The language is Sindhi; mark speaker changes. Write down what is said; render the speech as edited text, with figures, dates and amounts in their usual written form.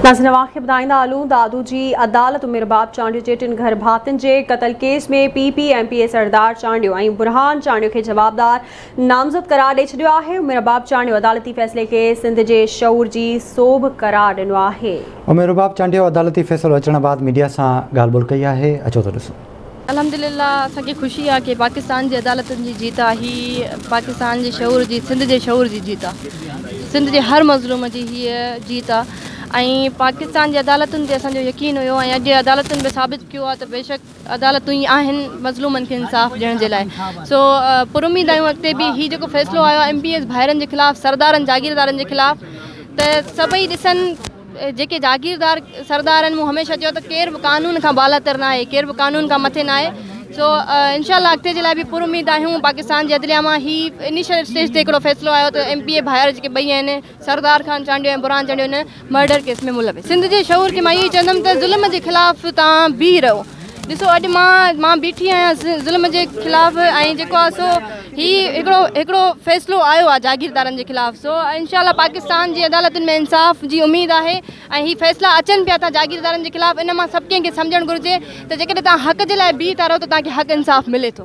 Speaker 1: ناظرين اوهان کي ٻڌائيندا هلون دادو جي عدالت عمر باب چانڊيو جي ٽن گهر ڀاتين جي قتل case ۾ P P M P A Sardar Chandio ۽ Burhan Chandio کي جوابدار نامزد قرار ڏئي ڇڏيو آهي عمر باب چانڊيو عدالتي فيصلي کي سنڌ جي شعور جي سوڀ قرار ڏنو آهي.
Speaker 2: عمر باب چانڊيو عدالتي فيصلو اچڻ بعد ميڊيا سان ڳالهه ٻولهه ڪئي آهي اچو ته ڏسون.
Speaker 3: الحمدلله اسان کي خوشي آ ڪي پاڪستان جي عدالتن جي جيت آ هي پاڪستان جي شعور جي سنڌ جي شعور جي جيت آ سنڌ جي هر مظلوم جي هي جيت آ ۽ پاڪستان جي عدالتن تي اسان جو يقين هيو ۽ اڄ عدالتن به ثابت ڪيو آ ته بيشڪ عدالتون ئي آهن مظلومن کي انصاف ڏيڻ جي لاء سو پر اميد آهيون اڳتي به هي جيڪو فيصلو آيو آ ايم پي ايز ڀائرن جي خلاف سردارن جاگيردارن جي خلاف ته سڀئي ڏسن جيڪي جاگيردار سردار آهن مون هميشه چيو ته ڪير به قانون کان بالاتر ناهي ڪير به قانون کان مٿي ناهي سو انشاء الله اڳتي جي لاء به پر اميد آهيون پاڪستان جي عدليه مان هي انيشل اسٽيج تي هڪڙو فيصلو آيو ته ايم پي اي ڀائر جيڪي ٻئي آهن سردار خان چانڊيو ۽ برهان چانڊيو ان مرڊر ڪيس ۾ ملوث سنڌ جي شعور کي مان اهو ئي چوندم ته ظلم جي خلاف تان بيهي رهو ڏسو اڄ مان مان بيٺي آهيان ظلم جي خلاف ۽ جيڪو آهي سو هي هڪڙو هڪڙو فيصلو آيو آهي جاگيردارن جي خلاف سو انشاء الله پاڪستان جي عدالتن ۾ انصاف جي اميد آهي ۽ هي فيصلا اچن پيا ٿا جاگيردارن جي خلاف ان مان سڀ ڪنهن کي سمجهڻ گهرجي ته جيڪڏهن توهان حق جي لاء بيهي ٿا رهو ته توهان کي حق انصاف ملي ٿو.